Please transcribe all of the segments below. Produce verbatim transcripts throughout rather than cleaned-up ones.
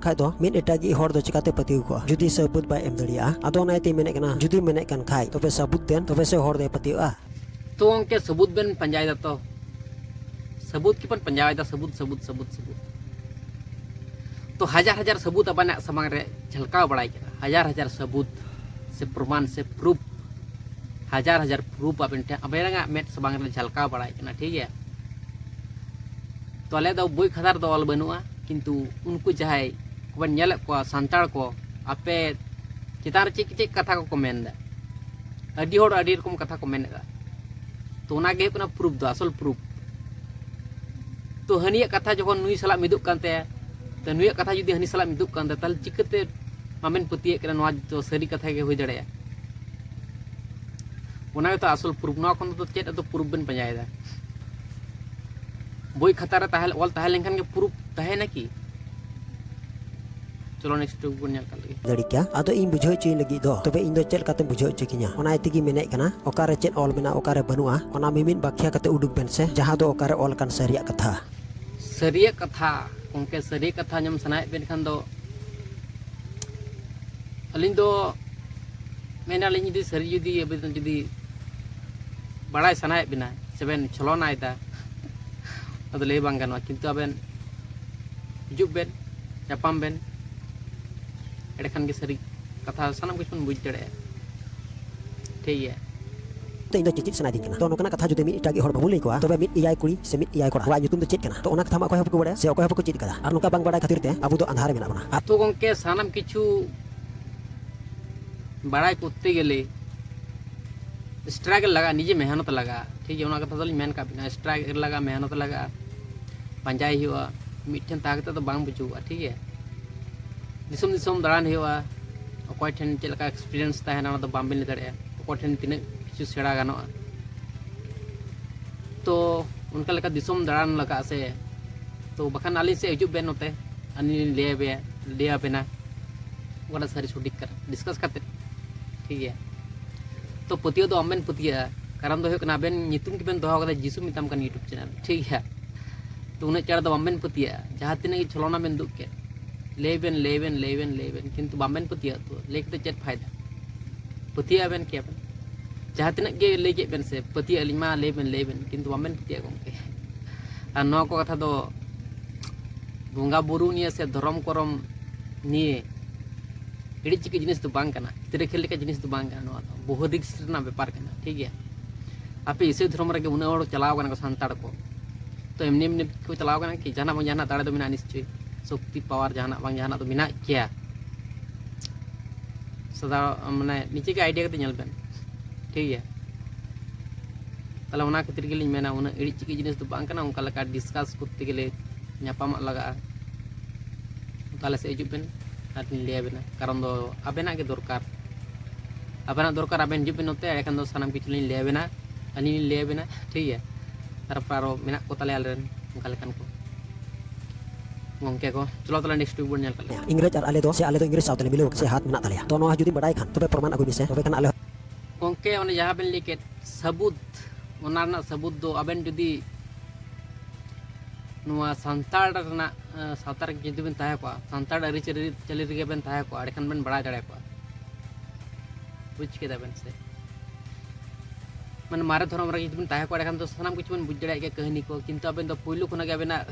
ᱠᱷᱟᱡ ᱫᱚ ᱢᱤᱫ ᱮᱴᱟᱜᱤᱡ ᱦᱚᱲ ᱫᱚ ᱪᱤᱠᱟᱛᱮ ᱯᱟᱹᱛᱭᱟᱹᱣ ᱠᱚᱜᱼᱟ ᱡᱩᱫᱤ ᱥᱟᱹᱵᱩᱛ ᱵᱟᱭ ᱮᱢ ᱫᱟᱲᱮᱭᱟᱜᱼᱟ? ᱟᱫᱚ ᱚᱱᱟ ᱤᱭᱟᱹᱛᱮ ᱢᱮᱱᱮᱫ ᱠᱟᱱᱟ, ᱡᱩᱫᱤ ᱢᱮᱱᱮᱫ ᱠᱟᱱ ᱠᱷᱟᱡ ᱛᱚᱵᱮ ᱥᱟᱹᱵᱩᱛ ᱫᱮᱱ, ᱛᱚᱵᱮ ᱥᱮ ᱦᱚᱲ ᱫᱚᱭ ᱯᱟᱹᱛᱭᱟᱹᱜᱼᱟ᱾ ᱛᱚ ᱜᱚᱝᱠᱮ, ᱥᱟᱹᱵᱩᱛ ᱵᱮᱱ ᱯᱟᱸᱡᱟᱭᱮᱫᱟ ᱛᱚ, ᱥᱟᱹᱵᱩᱛ ᱜᱮᱵᱚᱱ ᱯᱟᱸᱡᱟᱭᱮᱫᱟ, ᱥᱟᱹᱵᱩᱛ, ᱥᱟᱹᱵᱩᱛ, ᱥᱟᱹᱵᱩᱛ, ᱥᱟᱹᱵᱩᱛ᱾ ᱛᱚ ᱦᱟᱡᱟᱨ ᱦᱟᱡᱟᱨ ᱥᱟᱹᱵᱩᱛ ᱟᱵᱮᱱᱟᱜ ᱥᱟᱢᱟᱝ ᱨᱮ ᱡᱷᱟᱞᱠᱟᱣ ᱵᱟᱲᱟᱭ ᱠᱟᱱᱟ, ᱦᱟᱡᱟᱨ ᱦᱟᱡᱟᱨ ᱥᱟᱹᱵᱩᱛ ᱥᱮ ᱯᱨᱚᱢᱟᱱ ᱥᱮ ᱯᱨᱩᱯ, ᱦᱟᱡᱟᱨ ᱦᱟᱡᱟᱨ ᱯᱨᱩᱯ ᱟᱵᱮᱱ ᱴᱷᱮᱱ, ᱟᱵᱮᱱᱟᱜ ᱢᱮᱫ ᱥᱟᱢᱟᱝ ᱨᱮ ᱡᱷᱟᱞᱠᱟᱣ ᱵᱟᱲᱟᱭ ᱠᱟᱱᱟ, ᱴᱷᱤᱠ ᱜᱮᱭᱟ᱾ ᱛᱚ ᱟᱞᱮ ᱫᱚ ᱵᱳᱭ ᱠᱷᱟᱛᱟ ᱨᱮᱫᱚ ᱚᱞ ᱵᱟᱹᱱᱩᱜᱼᱟ, ᱠᱤᱱᱛᱩ ᱩᱱᱠᱩ ᱡᱟᱦᱟᱸᱭ ᱠᱚᱵᱮᱱ ᱧᱮᱞᱮᱫ ᱠᱚᱣᱟ ᱥᱟᱱᱛᱟᱲ ᱠᱚ, ᱟᱯᱮ ᱪᱮᱛᱟᱱ ᱨᱮ ᱪᱮᱫ ᱪᱮᱫ ᱠᱟᱛᱷᱟ ᱠᱚᱠᱚ ᱢᱮᱱᱫᱟ, ᱟᱹᱰᱤ ᱦᱚᱲ ᱟᱹᱰᱤ ᱨᱚᱠᱚᱢ ᱠᱟᱛᱷᱟ ᱠᱚ ᱢᱮᱱᱮᱫᱟ᱾ ᱛᱚ ᱚᱱᱟᱜᱮ ᱦᱩᱭᱩᱜ ᱠᱟᱱᱟ ᱯᱨᱩᱯ ᱫᱚ, ᱟᱥᱚᱞ ᱯᱨᱩᱯ᱾ ᱛᱚ ᱦᱟᱹᱱᱤᱭᱟᱜ ᱠᱟᱛᱷᱟ ᱡᱚᱠᱷᱚᱱ ᱱᱩᱭ ᱥᱟᱞᱟᱜ ᱢᱤᱫᱚᱜ ᱠᱟᱱ ᱛᱟᱭᱟ, ᱛᱚ ᱱᱩᱭᱟᱜ ᱠᱟᱛᱷᱟ ᱡᱩᱫᱤ ᱦᱟᱹᱱᱤ ᱥᱟᱞᱟᱜ ᱢᱤᱫᱚᱜ ᱠᱟᱱ ᱛᱟᱭᱟ, ᱛᱟᱦᱚᱞᱮ ᱪᱤᱠᱟᱹᱛᱮ ᱟᱢᱮᱢ ᱯᱟᱹᱛᱭᱟᱹᱜ ᱠᱟᱱᱟ ᱱᱚᱣᱟ ᱫᱚ ᱥᱟᱹᱨᱤ ᱠᱟᱛᱷᱟ ᱜᱮ ᱦᱩᱭ ᱫᱟᱲᱮᱭᱟᱜᱼᱟ? ᱚᱱᱟ ᱜᱮᱛᱚ ᱟᱥᱚᱞ ᱯᱨᱩᱯ᱾ ᱱᱚᱣᱟ ᱠᱷᱚᱱ ᱫᱚ ᱪᱮᱫ ᱟᱫᱚ ᱯᱨᱩᱯ ᱵᱮᱱ ᱯᱟᱸᱡᱟᱭᱮᱫᱟ? ᱵᱳᱭ ᱠᱷᱟᱛᱟ ᱨᱮ ᱛᱟᱦᱮᱸ, ᱚᱞ ᱛᱟᱦᱮᱸ ᱞᱮᱱᱠᱷᱟᱱ ᱜᱮ ᱯᱨᱩᱯ ᱛᱟᱦᱮᱱᱟ ᱠᱤ? ᱪᱚᱞᱚ next ᱵᱚᱱ ᱧᱮᱞ ᱠᱟᱜ ᱞᱮᱜᱮ᱾ ᱫᱟᱲᱮ ᱠᱮᱭᱟ᱾ ᱟᱫᱚ ᱤᱧ ᱵᱩᱡᱷᱟᱹᱣ ᱦᱚᱪᱚᱭ ᱞᱟᱹᱜᱤᱫ ᱫᱚ, ᱛᱚᱵᱮ ᱤᱧ ᱫᱚ ᱪᱮᱫ ᱞᱮᱠᱟᱛᱮᱢ ᱵᱩᱡᱷᱟᱹᱣ ᱦᱚᱪᱚ ᱠᱤᱧᱟ? ᱚᱱᱟ ᱤᱭᱟᱹ ᱛᱮᱜᱮ ᱢᱮᱱᱮᱫ ᱠᱟᱱᱟ, ᱚᱠᱟᱨᱮ ᱪᱮᱫ ᱚᱞ ᱢᱮᱱᱟᱜᱼᱟ, ᱚᱠᱟᱨᱮ ᱵᱟᱹᱱᱩᱜᱼᱟ, ᱚᱱᱟ ᱢᱤᱢᱤᱫ ᱵᱟᱠᱷᱭᱟ ᱠᱟᱛᱮ ᱩᱰᱩᱠ ᱵᱮᱱ ᱥᱮ, ᱡᱟᱦᱟᱸ ᱫᱚ ᱚᱠᱟᱨᱮ ᱚᱞ ᱠᱟᱱ ᱥᱟᱹᱨᱤᱭᱟᱜ ᱠᱟᱛᱷᱟ᱾ ᱥᱟᱹᱨᱤᱭᱟᱜ ᱠᱟᱛᱷᱟ, ᱜᱚᱢᱠᱮ, ᱥᱟᱹᱨᱤᱭᱟᱜ ᱠᱟᱛᱷᱟ ᱟᱸᱡᱚᱢ ᱥᱟᱱᱟᱭᱮᱫ ᱵᱮᱱ ᱠᱷᱟᱱ ᱫᱚ, ᱟᱹᱞᱤᱧ ᱫᱚ ᱢᱮᱱᱟᱞᱤᱧ, ᱡᱩᱫᱤ ᱥᱟᱹᱨᱤ, ᱡᱩᱫᱤ ᱟᱵᱮᱱ ᱡᱩᱫᱤ ᱵᱟᱲᱟᱭ ᱥᱟᱱᱟᱭᱮᱫ ᱵᱮᱱᱟ ᱥᱮᱵᱮᱱ ᱪᱷᱚᱞᱚᱱᱟᱭᱮᱫᱟ, ᱚᱱᱟ ᱫᱚ ᱞᱟᱹᱭ ᱵᱟᱝ ᱜᱟᱱᱚᱜᱼᱟ, ᱠᱤᱱᱛᱩ ᱟᱵᱮᱱ ᱦᱤᱡᱩᱜ ᱵᱮᱱ, ᱧᱟᱯᱟᱢ ᱵᱮᱱ, ᱮᱸᱰᱮᱠᱷᱟᱱ ᱜᱮ ᱥᱟᱹᱨᱤ ᱠᱟᱛᱷᱟ ᱥᱟᱱᱟᱢ ᱠᱤᱪᱷᱩ ᱵᱚᱱ ᱵᱩᱡᱽ ᱫᱟᱲᱮᱭᱟᱜᱼᱟ᱾ ᱴᱷᱤᱠ ᱜᱮᱭᱟ᱾ ᱛᱚ ᱤᱧ ᱫᱚ ᱪᱮᱪᱮᱫ ᱥᱟᱱᱟᱭᱮᱫᱤᱧ ᱠᱟᱱᱟ᱾ ᱛᱚ ᱱᱚᱝᱠᱟᱱᱟᱜ ᱠᱟᱛᱷᱟ ᱡᱩᱫᱤ ᱢᱤᱫ ᱮᱴᱟᱜᱤᱡ ᱦᱚᱲ ᱵᱟᱵᱚᱱ ᱞᱟᱹᱭ ᱠᱚᱣᱟ, ᱛᱚᱵᱮ ᱢᱤᱫ ᱮᱭᱟᱭ ᱠᱩᱲᱤ ᱥᱮ ᱢᱤᱫ ᱮᱭᱟᱭ ᱠᱚᱲᱟ, ᱟᱵᱚᱣᱟᱜ ᱧᱩᱛᱩᱢ ᱫᱚ ᱪᱮᱫ ᱠᱟᱱᱟ? ᱛᱚ ᱚᱱᱟ ᱠᱟᱛᱷᱟ ᱢᱟ ᱚᱠᱚᱭ ᱦᱚᱸ ᱵᱟᱠᱚ ᱵᱟᱲᱟᱭᱟ ᱥᱮ ᱚᱠᱚᱭ ᱦᱚᱸ ᱵᱟᱠᱚ ᱪᱮᱫ ᱠᱟᱫᱟ᱾ ᱟᱨ ᱱᱚᱝᱠᱟ ᱵᱟᱝ ᱵᱟᱲᱟᱭ ᱠᱷᱟᱹᱛᱤᱨ ᱛᱮ ᱟᱵᱚ ᱫᱚ ᱟᱸᱫᱷᱟᱨ ᱨᱮ ᱢᱮᱱᱟᱜ ᱵᱚᱱᱟ᱾ ᱟᱨ ᱛᱚ ᱜᱚᱢᱠᱮ, ᱥᱟᱱᱟᱢ ᱠᱤᱪᱷᱩ ᱵᱟᱲᱟᱭ ᱠᱚᱨᱛᱮ ᱜᱮᱞᱮ struggle ᱞᱟᱜᱟᱜᱼᱟ, ᱱᱤᱡᱮ ᱢᱮᱦᱱᱚᱛ ᱞᱟᱜᱟᱜᱼᱟ, ᱴᱷᱤᱠ ᱜᱮᱭᱟ᱾ ᱚᱱᱟ ᱠᱟᱛᱷᱟ ᱫᱚᱞᱤᱧ ᱢᱮᱱ ᱠᱟᱜ ᱵᱤᱱᱟ, struggle ᱞᱟᱜᱟᱜᱼᱟ, ᱢᱮᱦᱱᱚᱛ ᱞᱟᱜᱟᱜᱼᱟ, ᱯᱟᱸᱡᱟᱭ ᱦᱩᱭᱩᱜᱼᱟ᱾ ᱢᱤᱫᱴᱷᱮᱱ ᱛᱟᱦᱮᱸ ᱠᱟᱛᱮ ᱫᱚ ᱵᱟᱝ ᱵᱩᱡᱷᱟᱹᱜᱼᱟ, ᱴᱷᱤᱠ ᱜᱮᱭᱟ᱾ ᱫᱤᱥᱚᱢ ᱫᱤᱥᱚᱢ ᱫᱟᱬᱟᱱ ᱦᱩᱭᱩᱜᱼᱟ᱾ ᱚᱠᱚᱭ ᱴᱷᱮᱱ ᱪᱮᱫ ᱞᱮᱠᱟ experience ᱛᱟᱦᱮᱱᱟ, ᱚᱱᱟ ᱫᱚ ᱵᱟᱢᱵᱤᱱ ᱞᱟᱹᱭ ᱫᱟᱲᱮᱭᱟᱜᱼᱟ, ᱚᱠᱚᱭ ᱴᱷᱮᱱ ᱛᱤᱱᱟᱹᱜ ᱠᱤᱪᱷᱩ ᱥᱮᱬᱟ ᱜᱟᱱᱚᱜᱼᱟ᱾ ᱛᱚ ᱚᱱᱠᱟ ᱞᱮᱠᱟ ᱫᱤᱥᱚᱢ ᱫᱟᱬᱟᱱ ᱞᱟᱜᱟᱜᱼᱟ ᱥᱮ, ᱛᱚ ᱵᱟᱠᱷᱟᱱ ᱟᱹᱞᱤᱧ ᱥᱮᱫ ᱦᱤᱡᱩᱜ ᱵᱮᱱ ᱱᱚᱛᱮ, ᱟᱹᱞᱤᱧ ᱞᱤᱧ ᱞᱟᱹᱭ ᱟᱵᱮᱱᱟ, ᱞᱟᱹᱭ ᱟᱵᱮᱱᱟ ᱚᱠᱟᱴᱟᱜ ᱥᱟᱹᱨᱤ ᱥᱚᱴᱷᱤᱠ ᱠᱟᱱᱟ, discuss ᱠᱟᱛᱮ, ᱴᱷᱤᱠ ᱜᱮᱭᱟ᱾ ᱛᱚ ᱯᱟᱹᱛᱭᱟᱹᱣ ᱫᱚ ᱵᱟᱝᱵᱮᱱ ᱯᱟᱹᱛᱭᱟᱹᱜᱼᱟ, ᱠᱟᱨᱚᱱ ᱫᱚ ᱦᱩᱭᱩᱜ ᱠᱟᱱᱟ ᱟᱵᱮᱱ ᱧᱩᱛᱩᱢ ᱜᱮᱵᱮᱱ ᱫᱚᱦᱚ ᱠᱟᱫᱟ ᱡᱤᱥᱩ ᱢᱮᱛᱟᱢ ᱠᱟᱱ YouTube channel, ᱴᱷᱤᱠ ᱜᱮᱭᱟ᱾ ᱛᱚ ᱩᱱᱟᱹᱜ ᱪᱟᱬ ᱫᱚ ᱵᱟᱝᱵᱮᱱ ᱯᱟᱹᱛᱭᱟᱹᱜᱼᱟ, ᱡᱟᱦᱟᱸ ᱛᱤᱱᱟᱹᱜ ᱜᱮ ᱪᱷᱚᱞᱚᱱᱟ ᱵᱮᱱ ᱩᱫᱩᱜ ᱠᱮᱫ, ᱞᱟᱹᱭ ᱵᱮᱱ, ᱞᱟᱹᱭ ᱵᱮᱱ, ᱞᱟᱹᱭ ᱵᱮᱱ, ᱞᱟᱹᱭ ᱵᱮᱱ, ᱠᱤᱱᱛᱩ ᱵᱟᱝᱵᱮᱱ ᱯᱟᱹᱛᱭᱟᱹᱜᱼᱟ᱾ ᱛᱚ ᱞᱟᱹᱭ ᱠᱟᱛᱮ ᱪᱮᱫ ᱯᱷᱟᱭᱫᱟ? ᱯᱟᱹᱛᱭᱟᱹᱜ ᱟᱵᱮᱱ ᱠᱮᱭᱟ ᱵᱮᱱ᱾ ᱡᱟᱦᱟᱸ ᱛᱤᱱᱟᱹᱜ ᱜᱮ ᱞᱟᱹᱭ ᱠᱮᱫ ᱵᱮᱱ ᱥᱮ, ᱯᱟᱹᱛᱭᱟᱹᱜ ᱟᱹᱞᱤᱧ ᱢᱟ, ᱞᱟᱹᱭ ᱵᱮᱱ, ᱞᱟᱹᱭ ᱵᱮᱱ, ᱠᱤᱱᱛᱩ ᱵᱟᱝᱵᱮᱱ ᱯᱟᱹᱛᱭᱟᱹᱜᱼᱟ ᱜᱚᱢᱠᱮ᱾ ᱟᱨ ᱱᱚᱣᱟ ᱠᱚ ᱠᱟᱛᱷᱟ ᱫᱚ ᱵᱚᱸᱜᱟ ᱵᱩᱨᱩ ᱱᱤᱭᱮ ᱥᱮ ᱫᱷᱚᱨᱚᱢ ᱠᱚᱨᱚᱢ ᱱᱤᱭᱮ ᱮᱲᱮ ᱪᱤᱠᱟᱹ ᱡᱤᱱᱤᱥ ᱫᱚ ᱵᱟᱝ ᱠᱟᱱᱟ, ᱜᱤᱫᱽᱨᱟᱹ ᱠᱷᱮᱞ ᱞᱮᱠᱟ ᱡᱤᱱᱤᱥ ᱫᱚ ᱵᱟᱝ ᱠᱟᱱᱟ᱾ ᱱᱚᱣᱟ ᱫᱚ ᱵᱚᱦᱩ ᱨᱤᱠᱥ ᱨᱮᱱᱟᱜ ᱵᱮᱯᱟᱨ ᱠᱟᱱᱟ, ᱴᱷᱤᱠ ᱜᱮᱭᱟ? ᱟᱯᱮ ᱤᱥᱟᱹᱭ ᱫᱷᱚᱨᱚᱢ ᱨᱮᱜᱮ ᱩᱱᱟᱹᱜ ᱦᱚᱲ ᱪᱟᱞᱟᱣ ᱠᱟᱱᱟ ᱠᱚ ᱥᱟᱱᱛᱟᱲ ᱠᱚ, ᱛᱚ ᱮᱢᱱᱤ ᱮᱢᱱᱤ ᱠᱚ ᱪᱟᱞᱟᱣ ᱠᱟᱱᱟ ᱠᱤ? ᱡᱟᱦᱟᱱᱟᱜ ᱵᱟᱝ ᱡᱟᱦᱟᱱᱟᱜ ᱫᱟᱲᱮ ᱫᱚ ᱢᱮᱱᱟᱜᱼᱟ ᱱᱤᱥᱪᱚᱭ, ᱥᱚᱠᱛᱤ ᱯᱟᱣᱟᱨ ᱡᱟᱦᱟᱱᱟᱜ ᱵᱟᱝ ᱡᱟᱦᱟᱱᱟᱜ ᱫᱚ ᱢᱮᱱᱟᱜ ᱜᱮᱭᱟ᱾ ᱥᱟᱫᱷᱟᱨᱚᱱ ᱢᱟᱱᱮ ᱱᱤᱡᱮ ᱜᱮ ᱟᱭᱰᱤᱭᱟ ᱠᱟᱛᱮ ᱧᱮᱞ ᱵᱮᱱ, ᱴᱷᱤᱠ ᱜᱮᱭᱟ? ᱛᱟᱦᱚᱞᱮ ᱚᱱᱟ ᱠᱷᱟᱹᱛᱤᱨ ᱜᱮᱞᱤᱧ ᱢᱮᱱᱟ, ᱩᱱᱟᱹᱜ ᱮᱲᱮ ᱪᱤᱠᱟᱹ ᱡᱤᱱᱤᱥ ᱫᱚ ᱵᱟᱝ ᱠᱟᱱᱟ᱾ ᱚᱱᱠᱟ ᱞᱮᱠᱟ ᱰᱤᱥᱠᱟᱥ ᱠᱚᱨᱛᱮ ᱜᱮᱞᱮ ᱧᱟᱯᱟᱢᱚᱜ ᱞᱟᱜᱟᱜᱼᱟ᱾ ᱚᱱᱠᱟ ᱟᱞᱮ ᱥᱮᱫ ᱦᱤᱡᱩᱜ ᱵᱮᱱ, ᱟᱨ ᱞᱤᱧ ᱞᱟᱹᱭ ᱟᱵᱮᱱᱟ᱾ ᱠᱟᱨᱚᱱ ᱫᱚ ᱟᱵᱮᱱᱟᱜ ᱜᱮ ᱫᱚᱨᱠᱟᱨ, ᱟᱵᱮᱱᱟᱜ ᱫᱚᱨᱠᱟᱨ᱾ ᱟᱵᱮᱱ ᱦᱤᱡᱩᱜ ᱵᱮᱱ ᱱᱚᱛᱮ, ᱮᱸᱰᱮᱠᱷᱟᱱ ᱫᱚ ᱥᱟᱱᱟᱢ ᱠᱤᱪᱷᱩ ᱞᱤᱧ ᱞᱟᱹᱭ ᱟᱵᱮᱱᱟ, ᱟᱹᱞᱤᱧ ᱞᱤᱧ ᱞᱟᱹᱭ ᱟᱵᱮᱱᱟ, ᱴᱷᱤᱠ ᱜᱮᱭᱟ? ᱛᱟᱨᱯᱚᱨ ᱟᱨᱚ ᱢᱮᱱᱟᱜ ᱠᱚ ᱛᱟᱞᱮᱭᱟ ᱟᱞᱮᱨᱮᱱ ᱚᱱᱠᱟ ᱞᱮᱠᱟᱱ ᱠᱚ ᱜᱚᱢᱠᱮ ᱠᱚ᱾ ᱪᱚᱞᱚ ᱛᱟᱦᱚᱞᱮ ᱱᱮᱠᱥᱴ ᱴᱚᱯᱤᱠ ᱵᱚᱱ ᱧᱮᱞ ᱠᱟᱜ ᱞᱮᱜᱮ᱾ ᱤᱝᱨᱮᱡᱽ ᱟᱨ ᱟᱞᱮ ᱫᱚ, ᱥᱮ ᱟᱞᱮ ᱫᱚ ᱤᱝᱨᱮᱡᱽ ᱥᱟᱶ ᱛᱮᱞᱮ ᱢᱤᱞᱟᱹᱣ ᱟᱠᱟᱱᱟ, ᱥᱮ ᱦᱟᱛ ᱢᱮᱱᱟᱜ ᱛᱟᱞᱮᱭᱟ, ᱛᱚ ᱱᱚᱣᱟ ᱡᱩᱫᱤ ᱵᱟᱰᱟᱭ ᱠᱷᱟᱱ ᱛᱚᱵᱮ ᱯᱨᱚᱢᱟᱱ ᱟᱹᱜᱩᱭ ᱢᱮᱥᱮ, ᱛᱚᱵᱮ ᱠᱷᱟᱱ ᱟᱞᱮ ᱦᱚᱸ ᱜᱚᱢᱠᱮ, ᱚᱱᱮ ᱡᱟᱦᱟᱸ ᱵᱮᱱ ᱞᱟᱹᱭ ᱠᱮᱫ ᱥᱟᱹᱵᱩᱛ, ᱚᱱᱟ ᱨᱮᱱᱟᱜ ᱥᱟᱹᱵᱩᱛ ᱫᱚ ᱟᱵᱮᱱ ᱡᱩᱫᱤ ᱱᱚᱣᱟ ᱥᱟᱱᱛᱟᱲ ᱨᱮᱱᱟᱜ, ᱮᱸ, ᱥᱟᱶᱛᱟ ᱨᱮ ᱡᱩᱫᱤ ᱵᱮᱱ ᱛᱟᱦᱮᱸ ᱠᱚᱜᱼᱟ, ᱥᱟᱱᱛᱟᱲ ᱟᱹᱨᱤᱪᱟᱹᱞᱤ ᱨᱮᱜᱮ ᱵᱮᱱ ᱛᱟᱦᱮᱸ ᱠᱚᱜᱼᱟ, ᱮᱸᱰᱮᱠᱷᱟᱱ ᱵᱮᱱ ᱵᱟᱲᱟᱭ ᱫᱟᱲᱮ ᱠᱚᱜᱼᱟ᱾ ᱵᱩᱡᱽ ᱠᱮᱫᱟ ᱵᱮᱱ ᱥᱮ? ᱢᱟᱱᱮ ᱢᱟᱨᱮ ᱫᱷᱚᱨᱚᱢ ᱨᱮ ᱡᱩᱫᱤ ᱵᱮᱱ ᱛᱟᱦᱮᱸ ᱠᱚᱜᱼᱟ, ᱮᱸᱰᱮᱠᱷᱟᱱ ᱫᱚ ᱥᱟᱱᱟᱢ ᱠᱤᱪᱷᱩ ᱵᱮᱱ ᱵᱩᱡᱽ ᱫᱟᱲᱮᱭᱟᱜ ᱜᱮᱭᱟ, ᱠᱟᱹᱦᱱᱤ ᱠᱚ᱾ ᱠᱤᱱᱛᱩ ᱟᱵᱮᱱ ᱫᱚ ᱯᱳᱭᱞᱳ ᱠᱷᱚᱱᱟᱜ ᱜᱮ ᱟᱵᱮᱱᱟᱜ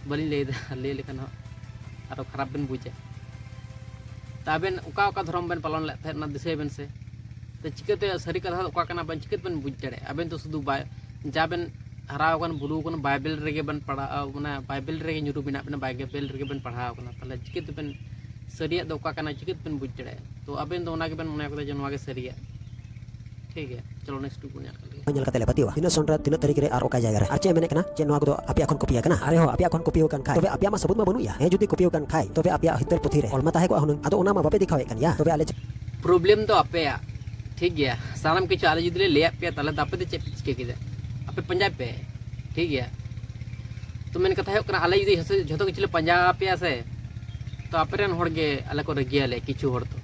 ᱵᱟᱹᱞᱤᱧ ᱞᱟᱹᱭᱫᱟ, ᱞᱟᱹᱭ ᱞᱮᱠᱷᱟᱱ ᱦᱚᱸ ᱟᱨᱚ ᱠᱷᱟᱨᱟᱯ ᱵᱮᱱ ᱵᱩᱡᱟ᱾ ᱛᱚ ᱟᱵᱮᱱ ᱚᱠᱟ ᱚᱠᱟ ᱫᱷᱚᱨᱚᱢ ᱵᱮᱱ ᱯᱟᱞᱚᱱ ᱞᱮᱫ ᱛᱟᱦᱮᱸᱫ, ᱚᱱᱟ ᱫᱤᱥᱟᱹᱭ ᱵᱮᱱ ᱥᱮ᱾ ᱛᱚ ᱪᱤᱠᱟᱹᱛᱮ ᱥᱟᱹᱨᱤ ᱠᱟᱛᱷᱟ ᱫᱚ ᱚᱠᱟ ᱠᱟᱱᱟ ᱵᱮᱱ, ᱪᱤᱠᱟᱹ ᱛᱮᱵᱮᱱ ᱵᱩᱡᱽ ᱫᱟᱲᱮᱭᱟᱜᱼᱟ? ᱟᱵᱮᱱ ᱫᱚ ᱥᱩᱫᱷᱩ ᱵᱟᱭ-, ᱡᱟ ᱵᱮᱱ ᱦᱟᱨᱟ ᱟᱠᱟᱱ, ᱵᱩᱨᱩ ᱟᱠᱟᱱ, ᱵᱟᱭᱵᱮᱞ ᱨᱮᱜᱮ ᱵᱮᱱ ᱯᱟᱲᱦᱟᱜᱼᱟ, ᱢᱟᱱᱮ ᱵᱟᱭᱵᱮᱞ ᱨᱮᱜᱮ ᱧᱩᱨᱩ ᱢᱮᱱᱟᱜ ᱵᱮᱱᱟ, ᱵᱟᱭᱵᱮᱞ ᱨᱮᱜᱮ ᱵᱮᱱ ᱯᱟᱲᱦᱟᱣ ᱟᱠᱟᱱᱟ᱾ ᱛᱟᱦᱚᱞᱮ ᱪᱤᱠᱟᱹ ᱛᱮᱵᱮᱱ ᱥᱟᱹᱨᱤᱭᱟᱜ ᱫᱚ ᱚᱠᱟ ᱠᱟᱱᱟ, ᱪᱤᱠᱟᱹ ᱛᱮᱵᱮᱱ ᱵᱩᱡᱽ ᱫᱟᱲᱮᱭᱟᱜᱼᱟ? ᱛᱚ ᱟᱵᱮᱱ ᱫᱚ ᱚᱱᱟ ᱜᱮᱵᱮᱱ ᱢᱚᱱᱮ ᱠᱟᱫᱟ ᱡᱮ ᱱᱚᱣᱟ ᱜᱮ ᱥᱟᱹᱨᱤᱭᱟᱜ᱾ ᱴᱷᱤᱠ ᱜᱮᱭᱟ, ᱪᱚᱞᱚ ᱱᱮᱠᱥᱴ ᱴᱚᱯᱤᱠ ᱵᱚᱱ ᱧᱮᱞ ᱠᱟᱜ ᱞᱮᱜᱮ᱾ ᱧᱮᱞ ᱠᱟᱛᱮ ᱞᱮ ᱯᱟᱹᱛᱭᱟᱹᱣᱟ᱾ ᱛᱤᱱᱟᱹᱜ ᱥᱚᱱ ᱨᱮ, ᱛᱤᱱᱟᱹᱜ ᱛᱟᱹᱨᱤᱠᱷ ᱨᱮ ᱟᱨ ᱚᱠᱟ ᱡᱟᱭᱜᱟ ᱨᱮ? ᱟᱨ ᱪᱮᱫ ᱮ ᱢᱮᱱᱮᱫ ᱠᱟᱱᱟ? ᱪᱮᱫ ᱱᱚᱣᱟ ᱠᱚᱫᱚ ᱟᱯᱮᱭᱟᱜ ᱠᱷᱚᱱ ᱠᱚᱯᱤ ᱟᱠᱟᱱᱟ? ᱟᱨᱮ ᱦᱚᱸ, ᱟᱯᱮᱭᱟᱜ ᱠᱷᱚᱱ ᱠᱚᱯᱤ ᱟᱠᱟᱱ ᱠᱷᱟᱡ, ᱛᱚᱵᱮ ᱟᱯᱮᱭᱟᱜ ᱢᱟ ᱥᱟᱹᱵᱩᱛ ᱢᱟ ᱵᱟᱹᱱᱩᱜ ᱭᱟ᱾ ᱦᱮᱸ, ᱡᱩᱫᱤ ᱠᱚᱯᱤ ᱟᱠᱟᱱ ᱠᱷᱟᱡ, ᱛᱚᱵᱮ ᱟᱯᱮᱭᱟᱜ ᱦᱤᱛᱟᱹᱞ ᱯᱩᱛᱷᱤ ᱨᱮ ᱚᱞ ᱢᱟ ᱛᱟᱦᱮᱸ ᱠᱚᱜᱼᱟ ᱦᱩᱱᱟᱹᱝ᱾ ᱟᱫᱚ ᱚᱱᱟ ᱢᱟ ᱵᱟᱯᱮ ᱫᱮᱠᱷᱟᱣᱮᱫ ᱠᱟᱱ ᱭᱟ᱾ ᱛᱚᱵᱮ ᱟᱞᱮ ᱪᱮᱫ ᱯᱨᱚᱵᱞᱮᱢ ᱫᱚ ᱟᱯᱮᱭᱟᱜ, ᱴᱷᱤᱠ ᱜᱮᱭᱟ? ᱥᱟᱱᱟᱢ ᱠᱤᱪᱷᱩ ᱟᱞᱮ ᱡᱩᱫᱤ ᱞᱮ ᱞᱟᱹᱭᱟᱫ ᱯᱮᱭᱟ, ᱛᱟᱦᱚᱞᱮ ᱫᱚ ᱟᱯᱮ ᱫᱚ ᱪᱮᱫ ᱯᱮ ᱪᱤᱠᱟᱹ ᱠᱮᱫᱟ? ᱟᱯᱮ ᱯᱟᱸᱡᱟᱭ ᱯᱮ, ᱴᱷᱤᱠ ᱜᱮᱭᱟ? ᱛᱚ ᱢᱮᱱ ᱠᱟᱛᱷᱟ ᱦᱩᱭᱩᱜ ᱠᱟᱱᱟ, ᱟᱞᱮ ᱡᱩᱫᱤ ᱡᱷᱚᱛᱚ, ᱡᱷᱚᱛᱚ ᱠᱤᱪᱷᱩ ᱞᱮ ᱯᱟᱸᱡᱟ ᱟᱯᱮᱭᱟ ᱥᱮ, ᱛᱚ ᱟᱯᱮ ᱨᱮᱱ ᱦᱚᱲ ᱜᱮ ᱟᱞᱮ ᱠᱚ ᱨᱟᱹᱜᱤᱭᱟᱞᱮ, ᱠᱤᱪᱷᱩ ᱦᱚᱲ ᱫᱚ,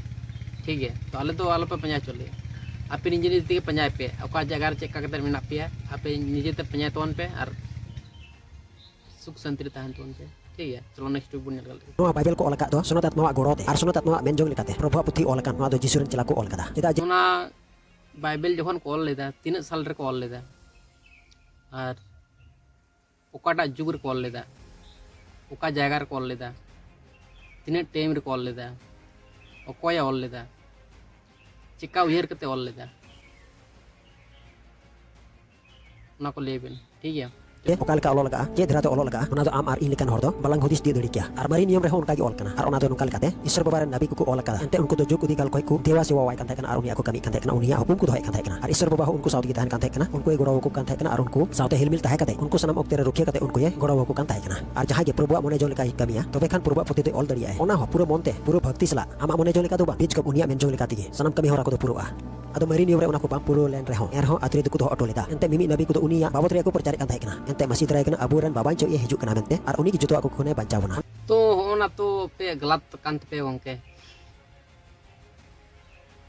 ᱴᱷᱤᱠ ᱜᱮᱭᱟ? ᱛᱚ ᱟᱞᱮ ᱫᱚ ᱟᱞᱚᱯᱮ ᱯᱟᱸᱡᱟ ᱦᱚᱪᱚ ᱞᱮᱭᱟ, ᱟᱯᱮ ᱱᱤᱡᱮ ᱱᱤᱡᱮ ᱛᱮᱜᱮ ᱯᱟᱸᱡᱟᱭ ᱯᱮ, ᱚᱠᱟ ᱡᱟᱭᱜᱟ ᱨᱮ ᱪᱮᱫ ᱞᱮᱠᱟ ᱠᱟᱛᱮ ᱢᱮᱱᱟᱜ ᱯᱮᱭᱟ, ᱟᱯᱮ ᱱᱤᱡᱮ ᱛᱮ ᱯᱟᱸᱡᱟ ᱛᱟᱵᱚᱱ ᱯᱮ ᱟᱨ ᱥᱩᱠ ᱥᱟᱱᱛᱤ ᱨᱮ ᱛᱟᱦᱮᱱ ᱛᱟᱵᱚᱱ ᱯᱮ᱾ ᱴᱷᱤᱠ ᱜᱮᱭᱟ, ᱪᱚᱞᱚ next week ᱵᱚᱱ ᱧᱮᱞ ᱠᱟᱜ ᱞᱮᱜᱮ᱾ ᱱᱚᱣᱟ ᱵᱟᱭᱵᱮᱞ ᱠᱚ ᱚᱞ ᱟᱠᱟᱫ ᱫᱚ ᱥᱳᱱᱟᱛ ᱟᱛᱢᱟᱣᱟᱜ ᱜᱚᱲᱚ ᱛᱮ ᱟᱨ ᱥᱳᱱᱟᱛ ᱟᱛᱢᱟᱣᱟᱜ ᱢᱮᱱ ᱡᱚᱝ ᱞᱮᱠᱟᱛᱮ ᱯᱨᱚᱵᱷᱩᱣᱟᱜ ᱯᱩᱛᱷᱤ ᱚᱞ ᱟᱠᱟᱱ, ᱱᱚᱣᱟ ᱫᱚ ᱡᱤᱥᱩ ᱨᱮᱱ ᱪᱮᱞᱟ ᱠᱚ ᱚᱞ ᱠᱟᱫᱟ᱾ ᱪᱮᱫᱟᱜ ᱡᱮ ᱚᱱᱟ ᱵᱟᱭᱵᱮᱞ ᱡᱚᱠᱷᱚᱱ ᱠᱚ ᱚᱞ ᱞᱮᱫᱟ, ᱛᱤᱱᱟᱹᱜ ᱥᱟᱞ ᱨᱮᱠᱚ ᱚᱞ ᱞᱮᱫᱟ? ᱟᱨ ᱚᱠᱟᱴᱟᱜ ᱡᱩᱜᱽ ᱨᱮᱠᱚ ᱚᱞ ᱞᱮᱫᱟ? ᱚᱠᱟ ᱡᱟᱭᱜᱟ ᱨᱮᱠᱚ ᱚᱞ ᱞᱮᱫᱟ? ᱛᱤᱱᱟᱹᱜ time ᱨᱮᱠᱚ ᱚᱞ ᱞᱮᱫᱟ? ᱚᱠᱚᱭᱮ ᱚᱞ ᱞᱮᱫᱟ? ᱪᱮᱠᱟ ᱩᱭᱦᱟᱹᱨ ᱠᱟᱛᱮ ᱚᱞ ᱞᱮᱫᱟ? ᱚᱱᱟ ᱠᱚ ᱞᱟᱹᱭ ᱵᱮᱱ, ᱴᱷᱤᱠ ᱜᱮᱭᱟ? ᱚᱠᱟ ᱞᱮᱠᱟ ᱚᱞᱚᱜ ᱞᱟᱜᱟᱜᱼᱟ, ᱪᱮᱫ ᱫᱷᱟᱨᱟᱛᱮ ᱚᱞᱚᱜ ᱞᱟᱜᱟᱜᱼᱟ, ᱚᱱᱟ ᱫᱚ ᱟᱢ ᱟᱨ ᱤᱧ ᱞᱮᱠᱟᱱ ᱦᱚᱲ ᱫᱚ ᱵᱟᱞᱟᱝ ᱦᱩᱫᱤᱥ ᱛᱤᱭᱳᱜ ᱫᱟᱲᱮ ᱠᱮᱭᱟ᱾ ᱟᱨ ᱢᱟᱨᱮ ᱱᱤᱭᱚᱢ ᱨᱮᱦᱚᱸ ᱚᱱᱠᱟ ᱜᱮ ᱚᱞ ᱠᱟᱱᱟ᱾ ᱟᱨ ᱚᱱᱟ ᱫᱚ ᱱᱚᱝᱠᱟ ᱞᱮᱠᱟᱛᱮ ᱤᱥᱥᱚᱨ ᱵᱟᱵᱟ ᱨᱮᱱ ᱱᱟᱵᱤ ᱠᱚᱠᱚ ᱚᱞ ᱟᱠᱟᱫᱟ᱾ ᱮᱱᱛᱮ ᱩᱱᱠᱩ ᱫᱚ ᱡᱩᱜᱽ ᱤᱫᱤ ᱠᱟᱞ ᱠᱷᱚᱱ ᱠᱚ ᱫᱮᱣᱟ ᱥᱮᱵᱟᱣᱟᱭ ᱠᱟᱱ ᱛᱟᱦᱮᱸ ᱠᱟᱱᱟ ᱟᱨ ᱩᱱᱤᱭᱟᱜ ᱦᱩᱠᱩᱢ ᱠᱚ ᱫᱚᱦᱚᱭᱮᱫ ᱠᱟᱱ ᱛᱟᱦᱮᱸ ᱠᱟᱱᱟ ᱟᱨ ᱩᱱᱤᱭᱟᱜ ᱦᱩᱠᱩᱢ ᱠᱚ ᱫᱚᱦᱚᱭᱮᱫ ᱠᱟᱱ ᱛᱟᱦᱮᱸ ᱠᱟᱱᱟ᱾ ᱟᱨ ᱤᱥᱥᱚᱨ ᱵᱟᱵᱟ ᱦᱚᱸ ᱩᱱᱠᱩ ᱥᱟᱶ ᱛᱮᱜᱮ ᱛᱟᱦᱮᱱ ᱠᱟᱱ ᱛᱟᱦᱮᱸ ᱠᱟᱱᱟ᱾ ᱩᱱᱠᱩᱭ ᱜᱚᱲᱚ ᱟᱠᱚ ᱠᱟᱱ ᱛᱟᱦᱮᱸ ᱠᱟᱱᱟ ᱟᱨ ᱩᱱᱠᱩ ᱥᱟᱶᱛᱮ ᱦᱤᱞᱢᱤᱞ ᱛᱟᱦᱮᱸ ᱠᱟᱛᱮ ᱩᱱᱠᱩ ᱥᱟᱱᱟᱢ ᱚᱠᱛᱮ ᱨᱮ ᱨᱩᱠᱷᱤᱭᱟᱹ ᱠᱟᱛᱮ ᱩᱱᱠᱩᱭ ᱜᱚᱲᱚ ᱟᱠᱚ ᱠᱟᱱ ᱛᱟᱦᱮᱸ ᱠᱟᱱᱟ᱾ ᱟᱨ ᱡᱟᱦᱟᱸᱭ ᱜᱮ ᱯᱨᱚᱵᱷᱩᱣᱟᱜ ᱢᱚᱱᱮ ᱡᱚᱝ ᱞᱮᱠᱟᱭ ᱠᱟᱹᱢᱤᱭᱟ, ᱛᱚᱵᱮ ᱠᱷᱟᱱ ᱯᱨᱚᱵᱷᱩᱣᱟᱜ ᱯᱩᱛᱷᱤ ᱫᱚᱭ ᱚᱞ ᱫᱟᱲᱮᱭᱟᱜᱼᱟᱭ᱾ ᱚᱱᱟ ᱦᱚᱸ ᱯᱩᱨᱟᱹ ᱢᱚᱱ ᱛᱮ, ᱯᱩᱨᱟᱹ ᱵᱷᱚᱠᱛᱤ ᱥᱟᱞᱟᱜ, ᱟᱢᱟᱜ ᱢᱚᱱᱮ ᱡᱚᱝ ᱞᱮᱠᱟ ᱫᱚ ᱵᱟᱝ᱾ ᱵᱤᱪᱠᱚᱢ ᱩᱱᱤᱭᱟᱜ ᱢᱮᱱ ᱡᱚᱝ ᱞᱮᱠᱟ ᱛᱮᱜᱮ ᱥᱟᱱᱟᱢ ᱠᱟᱹᱢᱤ ᱦᱚᱨᱟ ᱠᱚᱫᱚ ᱯᱩᱨᱟᱹᱜᱼᱟ᱾ ᱟᱫᱚ ᱢᱟᱨᱮ ᱱᱤᱭᱚᱢ ᱨᱮ ᱚᱱᱟ ᱠᱚ ᱵᱟᱝ ᱯᱩᱨᱟᱹᱣ ᱞᱮᱱ ᱨᱮᱦᱚᱸ, ᱮᱱᱨᱮᱦᱚᱸ ᱟᱹᱛᱨᱤ ᱫᱚᱠᱚ ᱫᱚᱦᱚ ᱦᱚᱴᱚ ᱞᱮᱫᱟ᱾ ᱮᱱᱛᱮ ᱢᱤᱢᱤᱫ ᱱᱟᱵᱤ ᱠᱚᱫᱚ ᱩᱱᱤᱭᱟᱜ ᱵᱟᱵᱚᱫ ᱨᱮᱭᱟᱜ ᱠᱚ ᱯᱨᱚᱪᱟᱨᱮᱫ ᱠᱟᱱ ᱛᱟᱦᱮᱸ ᱠᱟᱱᱟ᱾ ᱮᱱᱛᱮ ᱢᱟᱥᱤ ᱫᱟᱨᱟᱭ ᱠᱟᱱᱟ, ᱟᱵᱚᱨᱮᱱ ᱵᱟᱵᱟᱧᱪᱚᱭᱤᱡ ᱮ ᱦᱤᱡᱩᱜ ᱠᱟᱱᱟ ᱢᱮᱱᱛᱮ, ᱟᱨ ᱩᱱᱤ ᱜᱮ ᱡᱚᱛᱚᱣᱟᱜ ᱠᱚ ᱠᱷᱚᱱᱮ ᱵᱟᱧᱪᱟᱣ ᱵᱚᱱᱟ᱾ ᱛᱚ ᱦᱚᱸᱜᱼᱚ ᱱᱟ ᱛᱚ ᱯᱮ ᱜᱟᱞᱟᱛ ᱠᱟᱱ ᱛᱟᱯᱮᱭᱟ ᱜᱚᱝᱠᱮ᱾